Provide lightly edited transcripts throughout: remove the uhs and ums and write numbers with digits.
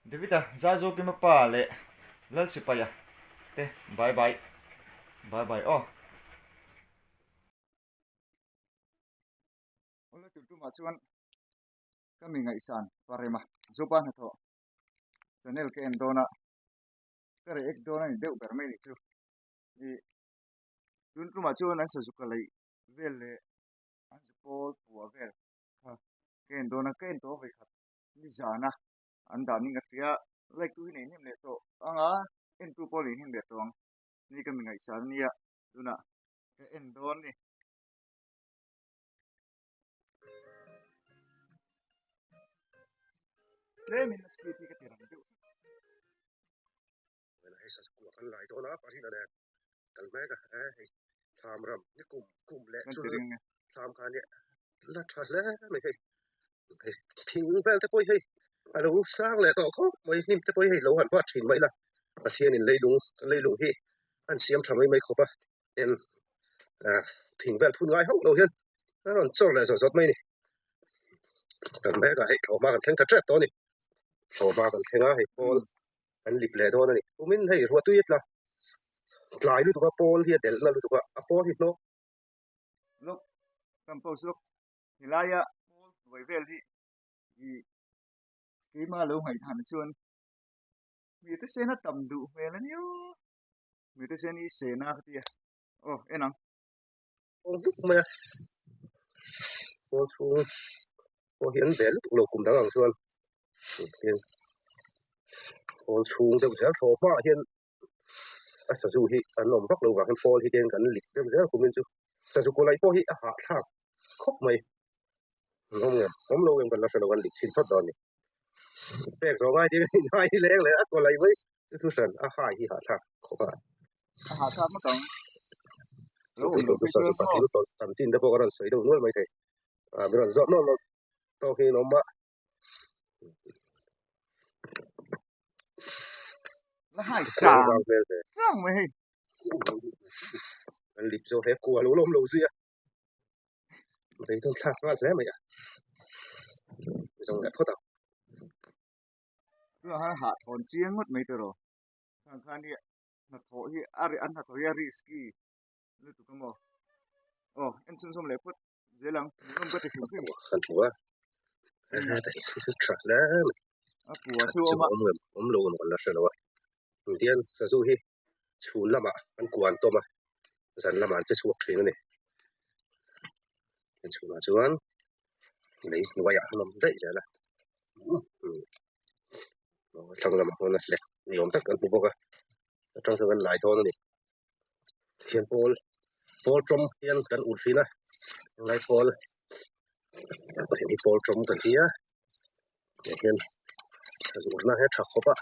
David-a, Zaizawkima pa leh Lalsipaia te bye bye. Bye bye aw. Awle tun tumah chuan ka mi ngaihsan Parema Zopa hnathawh channel ka en dawn a, ka react dawn a ni deuh ber mai ni chu. Ih tun tumah chuan an sazuka leih vel leh an zu pawl puah vel kha ka en dawn a, ka en tawh vawikhat nizana an dah ning a hria like tu hi nei hnem leh tawh ang a en tu pawh nei hnem leh tawh ang ni ka mi ngaihsan a nia tunah ka en dawn a ni. Tlemin a speed hi ka ti rang deuh hei sa kua kan lai dawn a parina nen kal mek a e hei thlam ram ni kum kum leh chu thlam kha nia la tha hle mai hei hei thing vel te pawh hei a lo sang leh tawh khawp mai hnim te pawh hei lo han bat thin mai la Pathianin leilung kan leilung hi an siam tha mai mai khawp a en thing vel phun ngai hauh lo hian a rawn chawr leh zawt zawt mai a ni kan mek a hei thlawhhma kan thleng ta tep tawh a ni thlawhhma kan thleng a hei pawl kan lip leh dawn a ni kumin hei ruahtui a tla tlai lutuk a pawl hi a delh na lutuk a a pawl hi hnawk lawk kan post lawk helaia pawl hnuai vel hi ih keimah lo ngaihdan chuan mite sen a tam duh hmel a nia mite sen hi sena ka ti a aw en ang. Pawl vuk mai a pawl chhung pawh hi an ve lutuk lo kum dang ang chuan hian pawl chhung deuh zel thlawh hmaah hian a sazu hi an awm vak lo vang hian pawl hi te hian kan lik deuh zel kumin chu sazu kaw laih pawh hi a hahthlak khawp mai an awm ngem awm lo em kan la hre lo kan lik chhin phawt dawn a ni pek zawh ngai ding ngai leng leh a kaw laih mai chu thu hran a hai hi hahthlak khawp a. A hahthlak ngawt ang. Lo awm loh phei chuan maw. Thil tawlh tam chin te pawh ka rawn sawi deuh nual mai thei. A min rawn zawt nawlh nawlh tawk hi an awm a. La hai sang sang mai hei. An lip zo he kua lo lawm lo zui a. Beidawng thlak nghal hle mai a. Zawng leh phawt ang. Tunah khan hah thawn chiang ngawt mai tawh Khang khan hi hnathawh hi a an hnathawh hi a risky lutuk a maw aw en chhunzawm leh phawt zel ang hmuhnawm ka ti hrim hrim kan hmu a tha hle mai a pua chu awm a awm ngem awm lo kan la hre lo a tian sazu hi chhun lamah an kuan tawm a zan lamah an che chhuak thin a ni chhunah chuan lei hnuaiah an awm daih zel a thlang lamah khawn a hlek ni awm tak kan hmu bawk a atang chuan kan lai dawn a ni thian pawl pawl tawm hian kan ur thin a helai pawl hei hi pawl tawm kan ti a tah hian a zawrhna hi a tha khawp a.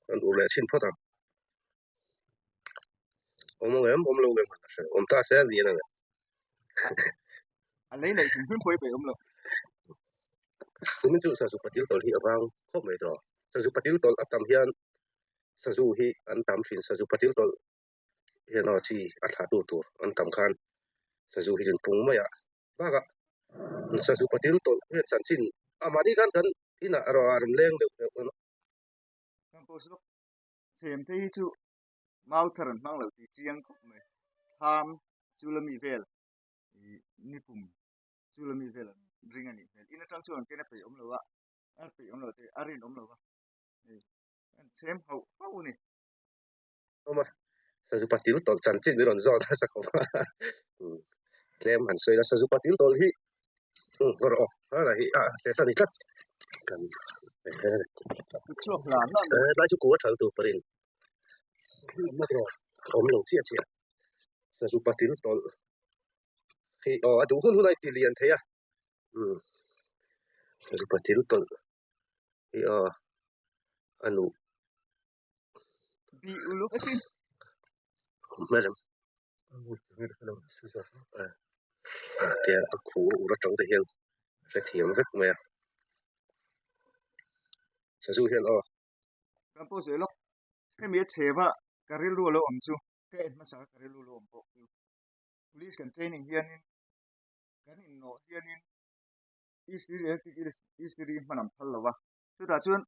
Kan ur leh chhin phawt ang awm ang em awm lo em ka hre awm ta se a ni ang a lei leh hrim hrim pawh i peih awm lo kumin chu sazu patil tawlh hi a vang khawp mai tawh sazu patil tawlh a tam hian sazu hi an tam thin sazu patil tawlh hian aw chi a thlah tur tur an tam khan sazu hi chu an pung mai a bakah sazu patil tawlh hian chanchin a mahni khan kan inah erawh a rawn leng deuh deuh a. Kan post lawk chhem te hi chu mau thar an hmang lo tih chiang khawp mai thlam chu la mi vel ih ni pum chu la mi vel an ring a nih hmel in atang chuan an ken a peih awm lo a a peih awm lo te a rinawm lo va hei an chhem hauh hauh a ni. Awm a, sazu patil tawlh chanchin min rawn zawt nasa khawp a, tlem han sawi la sazu patil tawlh hi va rawh aw helai hi a hle ta ni tlat kan helai chu kua thal tur parin awm lo chiah chiah sazu patil tawlh hi aw a duh hun hun a inti lian thei a sazu patil tawlh hi aw a nuh. Bi uluk asin. Madam. Tia a khu ur atang te hian hrethiam vek mai a. Sazu hian aw. Kan pawh sawi lawk. Hemi a chhe va ka rilru a lo awm chu ka en hmasa ka rilru lo awm pawh chu. Police kan training hianin kan innawh hianin istiri electric istiri hman an phal lo va, chutah chuan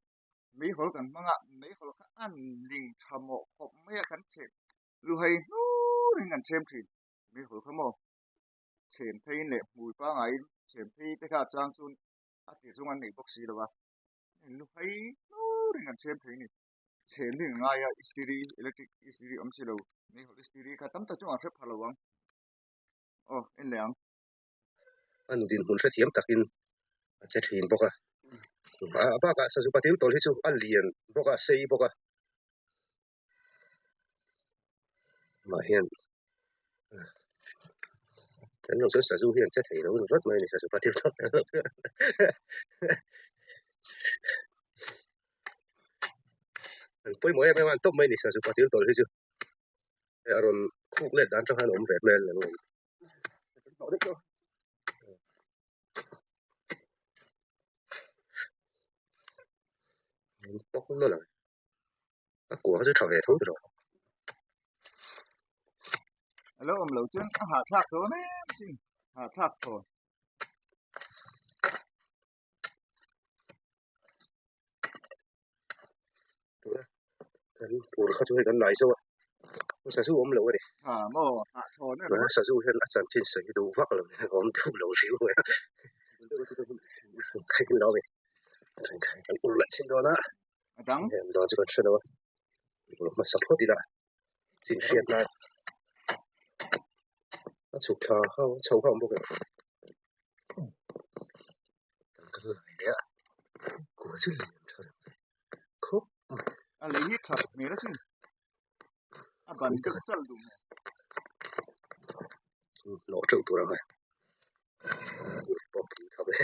meihawl kan hmang a, meihawl kha an ling tha mawh khawp mai a, kan chhem luhai hnurin kan chhem thin, meihawl kha maw chhem pheiin leh hmui pangaiin chhem phei te kha a chang chuan a ti chung an nei bawk si lo va, luhai hnurin kan chhem thei a ni. Chhem hi ka ngai a istiri electric istiri awm si lo meihawl istiri kha tam tak chu an hre pha lo ang aw en leh ang. A nu dinhmun hrethiam takin a che thin bawk a, a bakah sazu patil tawlh hi chu a lian bawk a, a sei bawk a, amah hian kan lo chuan sazu hi an che thei lo vat mai a ni sazu patil tawlh an pawimawh em em a an tawp mai a ni sazu patil tawlh hi chu a rawn khuk let dan atang khan a awm ve hmel ang. Tawk nawlh ang a kua kha chu tha ve tho tawh a lo awm lo chuan a hahthlak dawn em sin hahthlak thaw Kan ur kha chu hei kan lai zo a sazu awm lo a ni ha maw hah thawn em sazu hian a chanchin sawi duh vak lo awm deuh lo riu mai a lo ni kan ur leh chin dawn a a dang em dawn chu kan hre lo a ur hmasa phawt ila chin hriat nan a chhuk thla ho chho ho awm bawk e kan lai leh a kua chu lian tha reuh ve khawp mai. A lei hi that hmel asin a ban deuh chal duh hmel. Hlawh teuh tur ang e pawh pui tham e.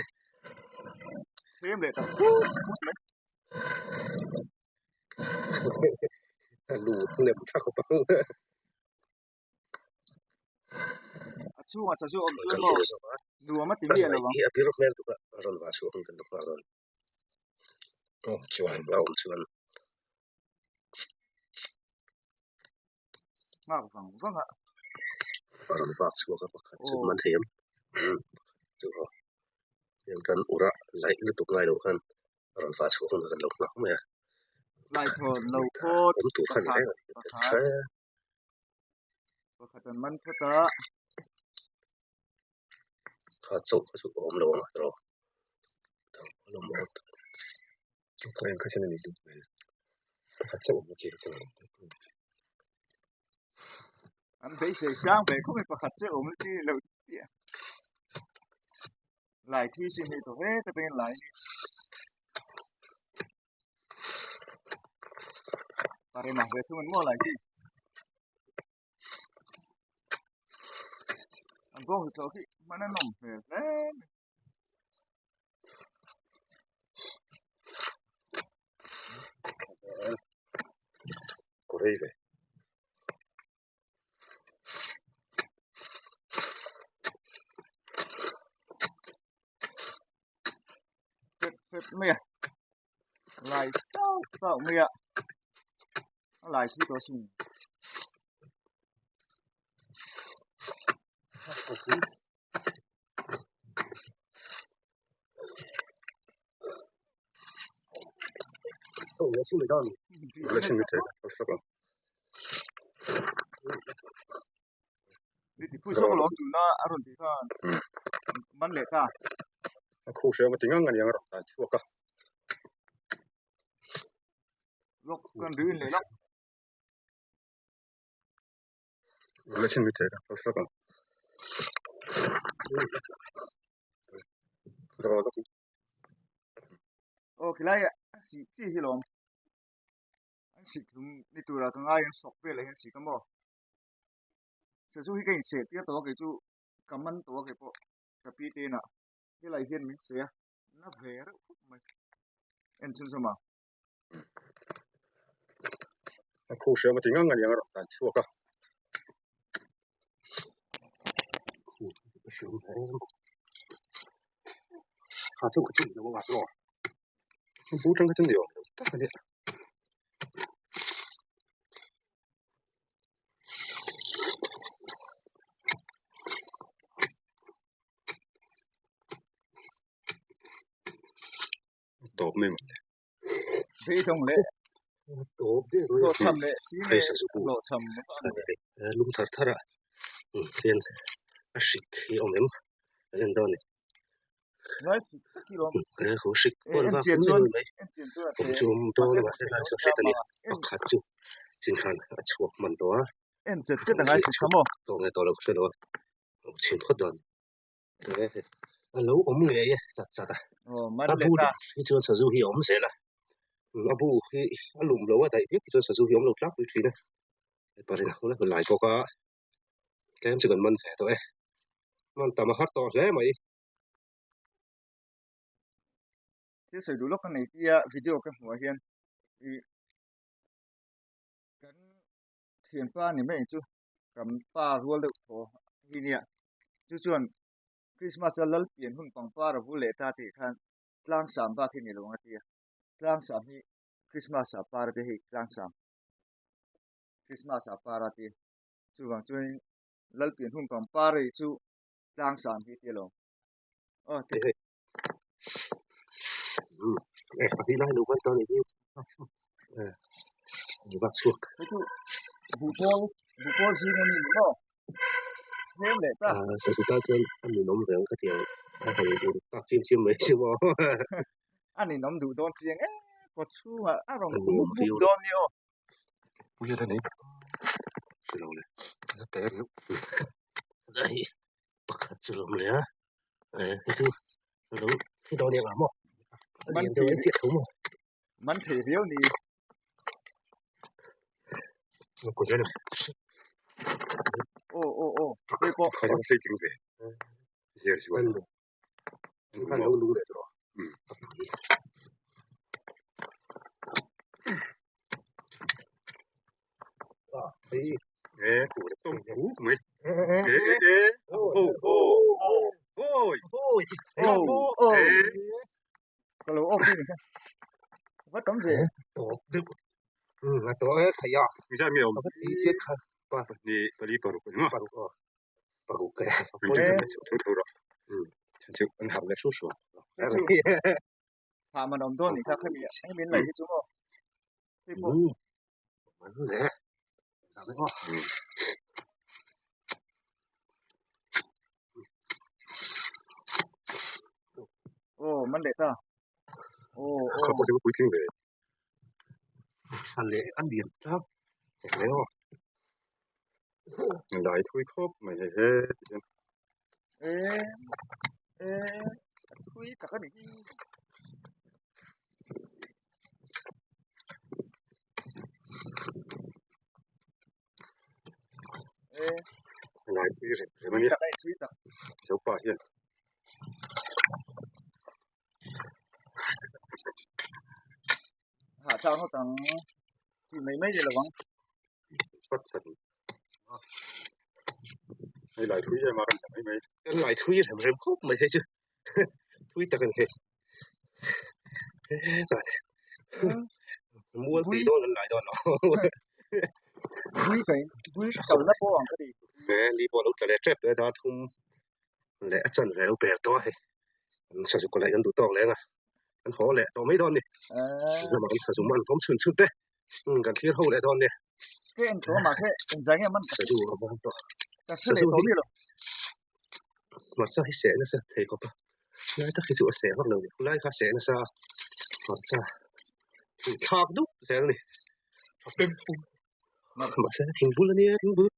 Thlem leh tak phut phut mai. A lu lem tha khawp ang. A chhungah sazu awm chuan maw nuam a ti miah lo ang. A bir hmel tuk a rawn vah chhuak ang kan lo nghak dawn. Awm chuan a awm chuan. Nghak vang vang a. A rawn vak chhuak a pakhat chu man thei em. Chu aw. Heng kan ura laih lutuk ngai loh khan a rawn vah chhuak hunah kan lo nghak mai a. Laithawn lo phawt Awm tur khan pakhat reng a ni. pakhat. Pakhat an man phawt a. Kha chauh kha chu a awm lo ang a tawh. Dang a awm tak. Kha en kha chuan a ni duh hmel. Pakhat chauh awm na chi kha chuan a awm tak. An beisei sang ve khawp mai pakhat chiah awm na chi lo tih a. Lai thi sin hi tawh hle te pawhin lai hi. Parema ve thung an maw lai hi. An bawng hi tawh khi hman a nawm hmel hle mai. Kawrei ve. Fet fet mai a lai tauh tauh mai a a lai khi tawh sin. A khu hriau a ti ngang a ni ang a rawn tlan chhuak a. Aw khilai a sih chi hi lawm an sih tlum ni tura ka ngai an sawk velah hian sih ka maw sazu hi ka inseh tir tawh a kei chu ka man tawh a kei pawh ka pi te inah helai hian min seh a na ve reuh khawp mai en chhunzawm ang. A khu hriau a ti ngang a ni ang a rawn tlan chhuak a. A chu ka chu ni lo a ngaw bu tang kha chu ni awm lo tak a nia. Tawp mai maw le. Beidawng leh Tawp der mai. Hlawhchham leh si nge hlawhchham Lum thar thar a hian a hrik hi a awm em kan en dawn a ni. Lai hrik tak hi lawm. He hrik pawn En vak chian mai chuan mai. en chian chuan a Awm chu awm dawn a mahse lai chu a hret a ni. Pakhat chu chinhran a chhuak hman tawh a. En chet chet a ngai hrik kha maw. Tawh nge tawh lo ka hre lo a. Awm chhin phawt dawn. A lo awm ngei e chat chat a. A bu hi chuan sazu hi a awm zel a. A bu hi a lum lo a daih viau hi chuan sazu hi a awm lo tlangpui thin a. Parin a hun lai bawk a. Tlem chu kan man ve tawh e. Man tam a har tawh hle mai. Thil sawi duh lawk ka nei tia video ka hmuh ah hian ih kan thianpa ni mai chu kan pa rual deuh thaw hi nia chu chuan Christmas a lal pian hun pangpar a vul leh ta tih khan tlang sam bak hi ni lo ang a ti a tlang sam hi Christmas ah par a ti hei tlang sam Christmas ah par a ti chuvang chuan lal pian hun pangpar hi chu tlang sam hi ti alawm aw ti hei pahnih lai lo kal ta ni hi ni bak chhuak hei chu buhpawl buhpawl zing a ni ni maw chhem leh ta sazu tan chuan a ninawm ve ang ka ti ang a han ur tak chim chim mai chu maw a ninawm duh dawn chiang em kawt chhungah a rawn mup mup dawn ni aw Puia la nei hre lo le la te reuh hei pakhat chu lo awm leh a eh hei chu lo thi dawn eng ang maw a lian deuh a chiah tho maw man thei riau ni aw aw aw hei pawh Khai chu hlei tling ve zer chuan Khan lo lung leh tawh. E tawm kuk mai. E e e ho ho hoi. Oh oh. Ka lo off ni kha. Va tam ve. Tawp deuh. A tawh e thei a. Engzat nge awm? A va ti chiat kha. Pa pahnih pali paruk a ni maw? Paruk aw. Paruk e. Thu thu rawh. Chu an harh leh hru hru. Thah man awm dawn ni kha khami hemi an lei hi chu maw. Hei pawh. Man le. Zam aw. Aw man leh ta. Aw aw. Kha pawh chu puitling ve. Tha leh a lian tlak hle aw. Lai thui khawp mai hei he ti hian. E e a thui tak a ni hi. E Lai thui rem rem a nia. Tak a ni thui tak. Zopa hian. Hah chang ngawt ang tih mai mai ni lo ang. Fat fat. Hei lai thui em a kan mai mai. Kan lai thui rem rem khawp mai hei chu. Thui tak a ni hei. Hetah mual pui dawn an lai dawn lo. Bui kai bui kalna pawh ang ka ti. He ni pawh lo tla leh tep e dar thum leh a chan ve lo per tawh a hei. An sazu kawlh ah hian duh tawk leng a. An haw leh tawh mai dawn ni. Lamah kan sazu man hlawm chhun chhun te. Kan thlir ho leh dawn nia. Ke en tawh mahse engzai nge man sazu a vang tawh. Ka hre leh tawh mi lo. Hmarcha hi seh nasa thei khawp a. Lai tak hi chu a seh vak lo ni. Khulai kha seh nasa hmarcha thlak dup zel a ni. Mahse thingbul a nia thingbul.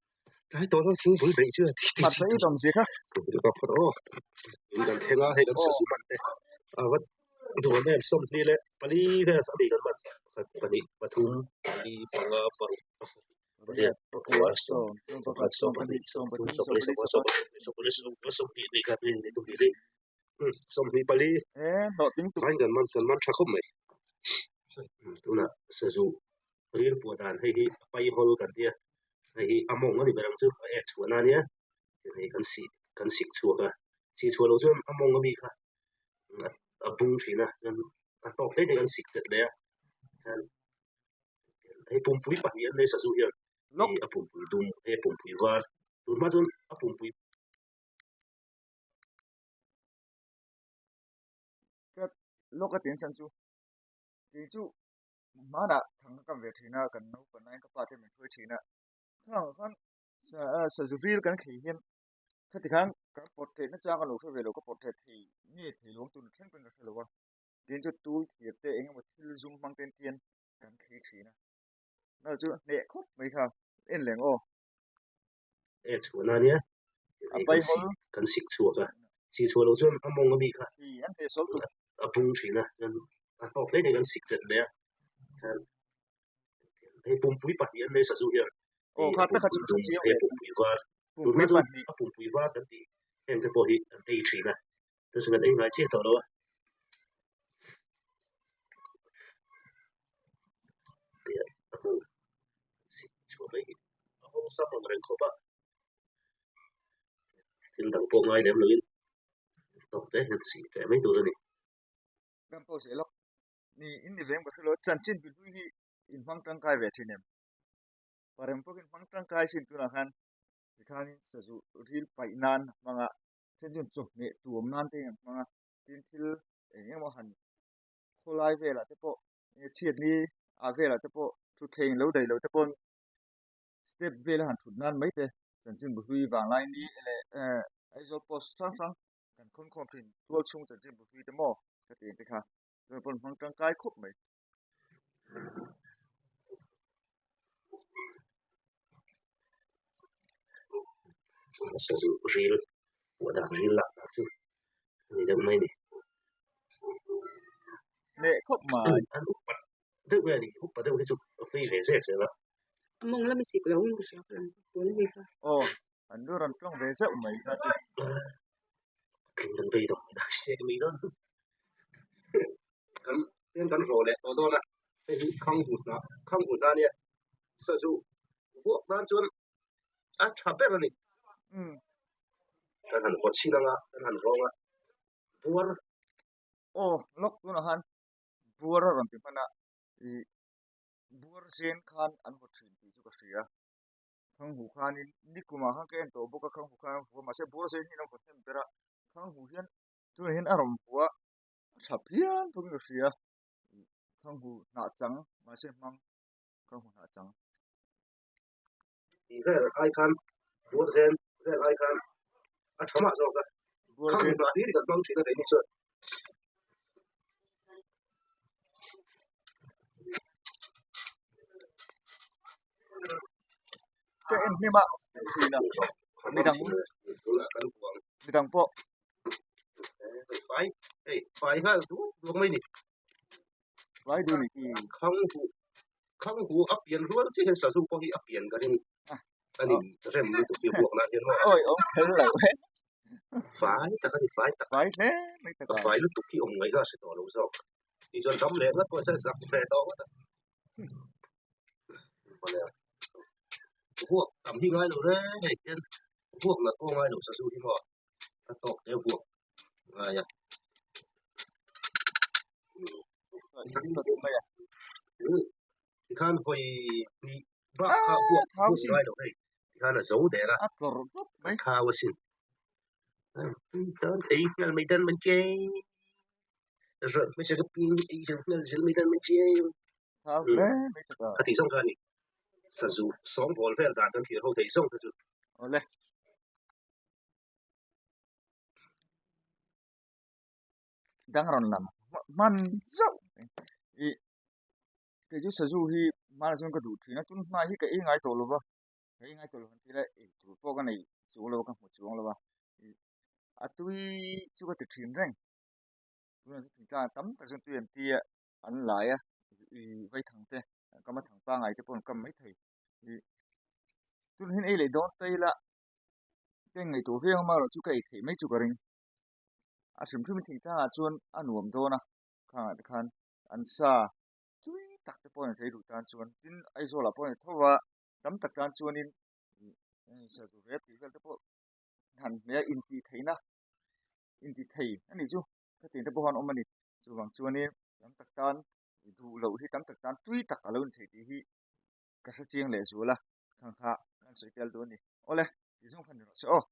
Tlai tawh lo thingbul beih chu a ti. Hmarcha i dawm zia kha. Ka phawt aw. In kan thleng a hei kan sazu man te. A va duh em 24 leh pali vel a mi kan man. Pakhat pahnih pathum pali panga paruk pasarih pariat pakua sawm pakhat sawm pahnih sawm pathum sawm pali sawm sawm sawm pali sawm 20 hnih khat hnih hnih thum hnih hnih 24. E hlawhtling tuk. Kan man tha khawp mai. Tunah sazu ril puah dan hei hi a pai hawl kan tia hei hi a mawng a ni ber ang chu a ek chhuah na ania hei kan sih kan sik chhuak a sih chhuah loh chuan a mawng ami kha a bung thin a chuan a tawk hle hle kan sik tet leh a chuan hei pumpui pahnih an nei sazu hian hei a pumpui dum hei a pumpui var tun hma chuan a pumpui Lawk a tiang chhan chu. Kei chu hmanah thang ka kam ve thin a, kan naupang laiin ka pa te min hruai thin a. Thlang ah khan sazu ril kan khei hian khati khan ka pawt theih na chang ka lo hre ve lo, ka pawt theih thei nge thei lo ang tun thleng pawhin ka hre lo a. Tin chu tul thir te eng emaw thil zum hmang te hian kan khei thin a. Nal chu hneh khawp mai kha en leng aw. E chhuahna ania A pai hawl. Kan sik chhuak a, sik chhuah loh chuan a mawng ami kha Khi an hneh sawl tur. A bung thin a, chuan a tawk hle hle kan sik tet leh a. Chuan hei pumpui pahnih an nei sazu hian. Aw kha te kha chu ka chiang ve. Pumpui var. Pumpui pahnih. A pumpui var kan tih heng te pawh hi an ei thin a. Chu chu kan ei ngai chiah tawh lo a. A hmu sik chhuah mai hi a hawng sam ang reng khawp a. Thil dang pawh ngai lem loin tawk te hian sih teh mai tur a ni. Kan pawh zel a ni in ni veng ka hre lo chanchin bi hlui hi in hmang tangkai ve thin em? Parem pawhin hmang tangkai sin tunah khan tikhanin sazu ril paih nan a hmang a, then chuan chawhmeh tuam nan te in an hmang a, tin thil eng emaw han khawlai velah te pawh enge chhiatni ah velah te pawh thutthleng lo daih loh te pawn step vela han thut nan mai te chanchin bu hlui vanglai ni leh eh Aizawl post hrang hrang kan khawn khawm thin tual chhung chanchin bu hlui te maw ka tih ang te kha chuan pawn hmang tangkai khawp mai. Sazu ril pawh dan ril lah lah chu a ni deuh mai a ni. Leh khawp mai. An upat deuh nge ni upa deuh hi chu a free ve zek zel a. A mawng lam i sik lo in ka hria ka lang pawl mi kha. Aw an lu rawn tawng ve zeuh mai kha chu. Tling kan bei dawn mai se mai dawn. Kan ten kan rawh leh tawh dawn a hei hi khang hu hna khang hu hna nia sazu vuak nan chuan a tha ber a ni. Kan han vaw chhin anga kan han rawng a buar. Aw lawk tunah khan buar a rawn ti hman a ih buar zen khan an vaw thin tih chu ka hria khanghu khanin nikumah khan ka en tawh bawk a khanghu khan an vua mahse buar zen hian an vaw hnem ber a khanghu hian tunah hian a rawn vua a tha phian bawkin ka hria ih khanghu hnah chang mahse hmang khanghu hnah chang. Tih vel ai khan buar zen vel ai khan a tha mah zawk a khanghu hnah hlir kan hmang thin a keini chuan. Ka en hnem a thin a midang midang pawh Fai hei fai nghal duak duak mai ni. Fai duh ni khi. Khanghu khanghu a pian rual chiah hian sazu pawh hi a pian ka ring a ni rem lutuk hi vuak nan hian maw. Awi awm kher lo e. Fai tak a ni fai tak. Fai hle mai tak a. Fai lutuk hi awm ngaihna a hre tawh lo zawk. Tichuan dam leh ngat pawh hian zak ve tawh ngawt a. Vuak tam hi ngai lo reng hei hian vuak nat pawh ngai lo sazu hi maw a tawk te vuak ngai a. Tikhan vawi hnih bak kha vuak vuak ngai lo hei tikhan a zo der a a tlawrh dawp mai a thau asin. Ei nghal mai dan man che. Reuh hmasa ka ping ei reuh nghal zel mai dan man che. Thau hle mai tak a. Kha tih zawng kha a ni. Sazu sawngbawl vel dan kan thlir ho thei zawng kha chu. Awle. Dang rawn lam hman zauh ih kei chu sazu hi hmanah chuan ka duh thin a tun hma hi ka ei ngai tawh lo va ka ei ngai tawh lo han tih lai ei tur pawh ka nei chuang lo a ka hmu chuang lo a ih a tui chu ka ti thin reng tunah chu thingtlang tam tak chuan tui an ti a an lai a ih vaithang te kam a thang pangai te pawh an kam maithei ih tunah hian ei leh dawn ta ila ka inngaihtuah viau ang amaherawhchu ka ei theih mai chu ka ring. A hrim hrim thingtlang ah chuan a nuam dawn a khangah te khan an sa tui tak te pawh an thei duh tan chuan tin Aizawl ah pawh a ni tho a tam tak tan chuanin ih sazu rep tih vel te pawh han hmeh a intih theihna intih thei a nih chu khatiang te pawh khan awm a ni chuvang chuanin tam tak tan duh loh hi tam tak tan tui tak a lo ni thei tih hi ka hre chiang leh zual a khang kha kan sawi tel dawn a ni awle tih zawng khan ni rawh se aw.